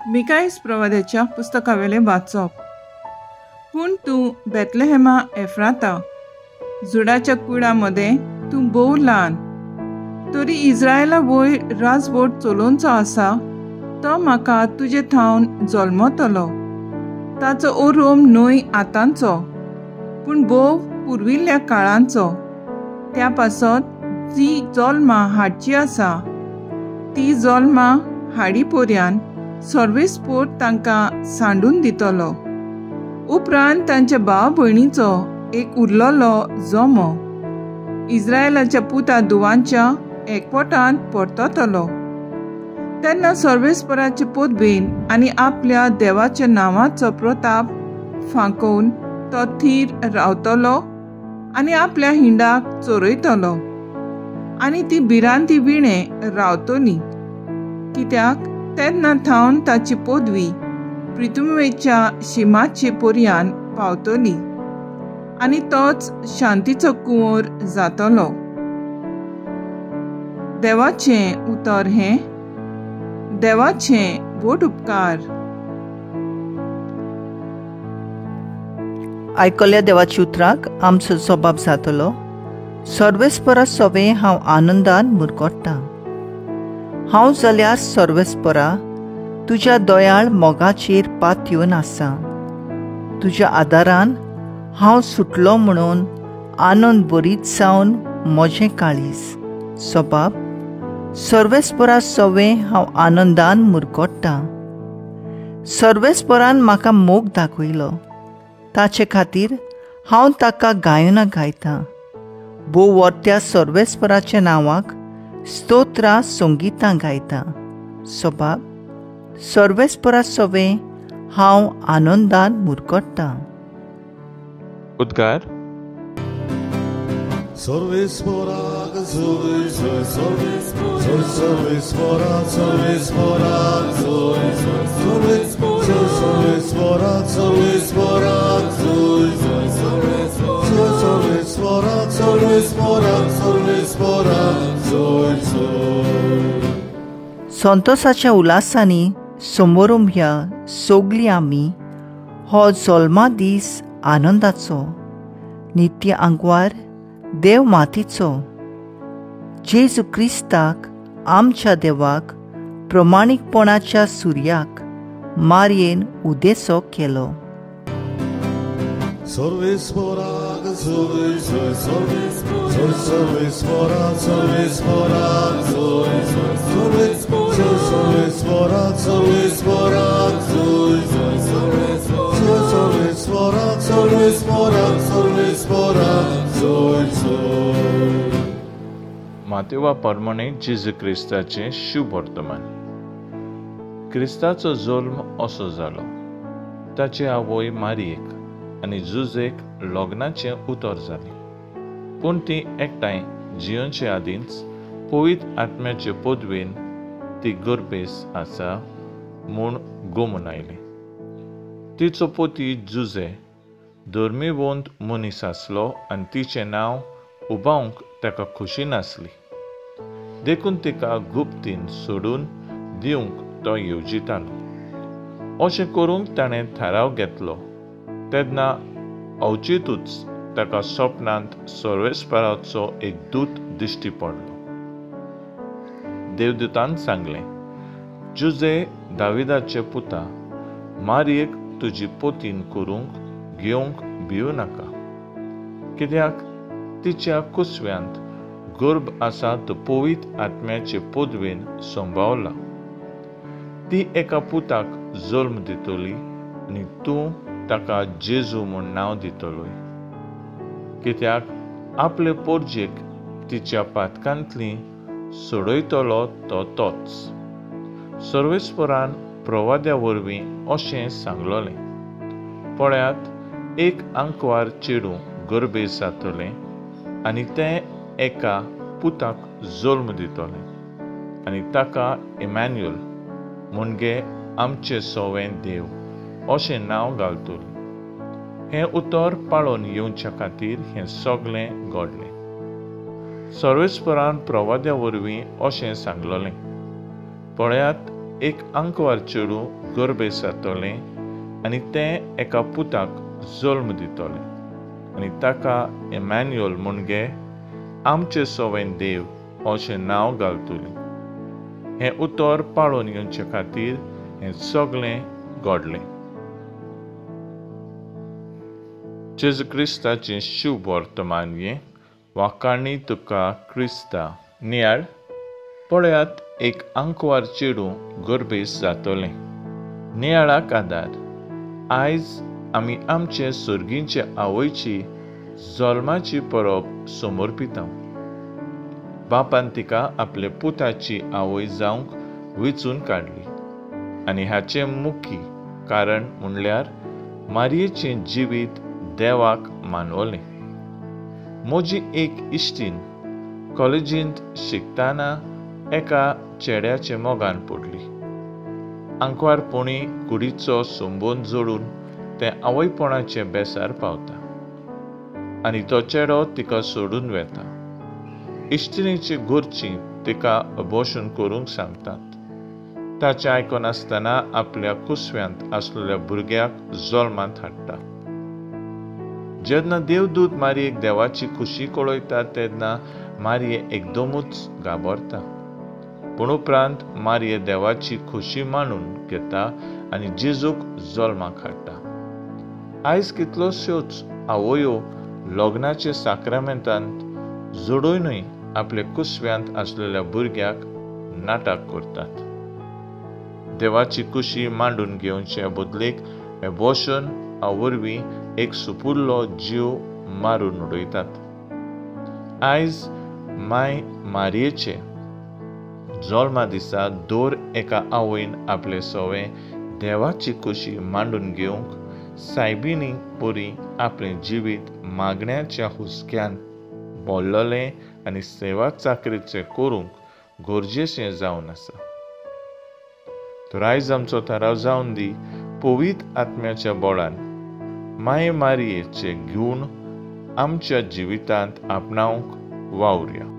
मिकायस प्रवाद्याच्या पुस्तकावेलें वाचप. पूण तूं बेतलेहेमा एफ्राता, जुडाच्या कुळा मदें तूं भोव ल्हान, तरी इज्रायला वयर राजवट चलोवचो आसा तो म्हाका तुजे थावन जल्मतलो. ताचो ओरोम न्हय आतांचो, पूण भोव पुर्विल्ल्या काळांचो. त्या पासत जी जल्मां हाडची आसा ती जल्मां हाडी पर्यान सर्वेस्पोर तांकां सांडून दितलो. उपरांत तांच्या भाव भयणीचो एक उरलेलो जमो इज्रायलाच्या पुता दुवांच्या एकवटांत परततलो. तेन्ना सर्वेस्पराचे पदवेन आनी आपल्या देवाच्या नांवाचो प्रताप फांकोवन तो थीर रावतलो आनी आपल्या हिंडाक चोरयतलो आनी ती भिरांती विणें रावतली. कित्याक तेन्ना थावन ताची पदवी पृथ्वीच्या शिमाचे पर्यान पावतली आनी तोच शांतीचो कुंवर जातलो. देवाचें उतर हें. देवाचें व्हड उपकार. आयकल्या देवाच्या उतराक आमचो जबाब जातलो. सर्वेस्परा सवें हांव आनंदान मुरगोट्टां. हांव जाल्यार सर्वेस्परा तुज्या दयाळ मोगाचेर पातयेवन आसा. तुज्या आदारान हांव सुटलो म्हणून आनंद बरीत जावन म्हजें काळीज. सबाब सर्वेस्परा सवें हांव आनंदान मुरगोट्टां. सर्वेस्परान म्हाका मोग दाखयलो, ताचे खातीर हांव ताका गायनां गायतां. भोव वर्त्या सर्वेस्पराच्या नांवाक स्तोत्रां संगितां गायतां. सबाब सर्वेस्परा सवें हांव आनंदान मुरगोट्टां. उद्गार. सर्वेस्पराक जोय जोय सर्वेस्परा सर्वेस्पराक जोय सर्वेस्परा सर्वेस्पराक जोय सर्वेस्परा सर्वेस्पराक सर्वेस्पराक जोय जोय. संतोसाच्या उल्हासांनी समोरंभया सगलीं आमी हो जल्मा दीस आनंदाचो, नित्य आंकवार देव मातीचो. जेजू क्रिस्ताक आमच्या देवाक प्रमाणीकपणाच्या सुर्याक मारयेन उदेसो केलो. सर्वेस्पराक जोय जोय सर्वेस्परा सर्वेस्पराक जोय सर्वेस्परा सर्वेस्पराक जोय सर्वेस्परा सर्वेस्पराक सर्वेस्पराक जोय जोय. मातेवा परमणे जेजू क्रिस्ताचें शुभ वर्तमान. क्रिस्ताचो जल्म असो जालो. ताचे आवय मारयेक आनी जुजेक लग्नाचें उतर जालें, पूण ती एकठांय जियोनचे आदींच पवित्र आत्म्याचे पदवेन ती गर्भेस आसा म्हूण गोमून आयली. तिचो पती जुजे धर्मीवंत मनीस आसलो आनी तिचें नांव उबावंक ताका खोशी नासली, देखून तिका गुप्तीन सोडून दिवंक तो येवजितालो. अशें करूंक ताणें थाराव घेतलो. तेन्ना अवचितूच ताका सपनांत सर्वेस्पराचो एक दूत दिश्टी पडलो. देवदूतान सांगलें, जुजे दाविदाचे पुता, मारयेक तुजी पोतीन करूंक घेवंक भिवू नाका, कित्याक तिच्या कुसव्यांत गर्भ आसा तो पवित्र आत्म्याचे पदवेन संभावला. ती एका पुताक जल्म दितली आनी तूं ताका जेजू म्हूण नांव दितलोय, कित्याक आपले पोरजेक तिच्या पातकांतली सोडयतलो तो तोच. सर्वेस्परान प्रवाद्या वरवीं अशें सांगलोलें, पळयात, एक आंकवार चेडूं गर्भेस जातलें आनी तें एका पुताक जल्म दितलें आनी ताका इमॅन्युअल म्हणजे आमचें सवें देव अशें नांव घालतली. हें उतर पाळोवन येवच्या खातीर हें सगळें घडलें. सर्वेस्परान प्रवाद्या वरवीं अशें सांगलोलें, पळयात, एक आंकवार चेडूं गर्भेस जातलें आनी तें एका पुताक जल्म दितलें आनी ताका इमॅन्युअल म्हणजे आमचे सवें देव अशें नांव घालतलें. हें उतर पाळून येवचे खातीर हें सगळें घडलें. जेजू क्रिस्ताचें शुभ वर्तमान हें. वाखाणी तुका क्रिस्ता. नियाळ पळयात, एक आंकवार चेडूं गर्भेस जातलें. नियाळाक आदार. आयज आमी आमचे सर्गींचे आवयची जल्माची परब समर्पिता. बापान तिका आपले पुताची आवय जावंक वेंचून काडली आनी हाचें मुख्य कारण म्हणल्यार मारयेचें जिवीत देवाक मानवलें. म्हजी एक इश्टीन कॉलेजींत शिकतना एका चेड्याचे मोगान पडली. आंकवारपणी कुडीचो संबंद जोडून तें आवयपणाचे बेसार पावता आनी तो चेडो तिका सोडून वेता. इश्टिणीची घरचीं तिका अबोशन करूंक सांगतात. ताचें आयकनासतना आपल्या कुसव्यांत आसलेल्या भुरग्याक जल्मांत हाडटा. जेन्ना देवदूत मारयेक देवाची खुशी कळयता तेन्ना मारये एकदमूच घाबरता. पूण उपरांत मारये देवाची खुशी मानून घेता आनी जेजूक जल्माक हाडटा. आयज कितलोश्योच आवयो लग्नाच्या साक्रामेंतांत जोडुनूय आपल्या कुसव्यांत आसलेल्या भुरग्याक नाटक करतात. देवाची खुशी मांडून घेवचे बदलेक एबोशन वरवीं एक सुपुल्लो जीव मारून उडयतात. आयज माय मारयेचे जल्मा दिसा दर एका आवयन आपले सवें देवाची खुशी मांडून घेवंक सायबिणी परी आपलें जिवीत मागण्याच्या हुस्क्यान भरलेलें आनी सेवा चाकरीचें करूंक गरजेचें जावन आसा. तर आयज आमचो थाराव जावन दी पवित्र आत्म्याच्या बळान माय मारयेचे घेवन आमच्या जिवितांत आपणावंक वावुरया.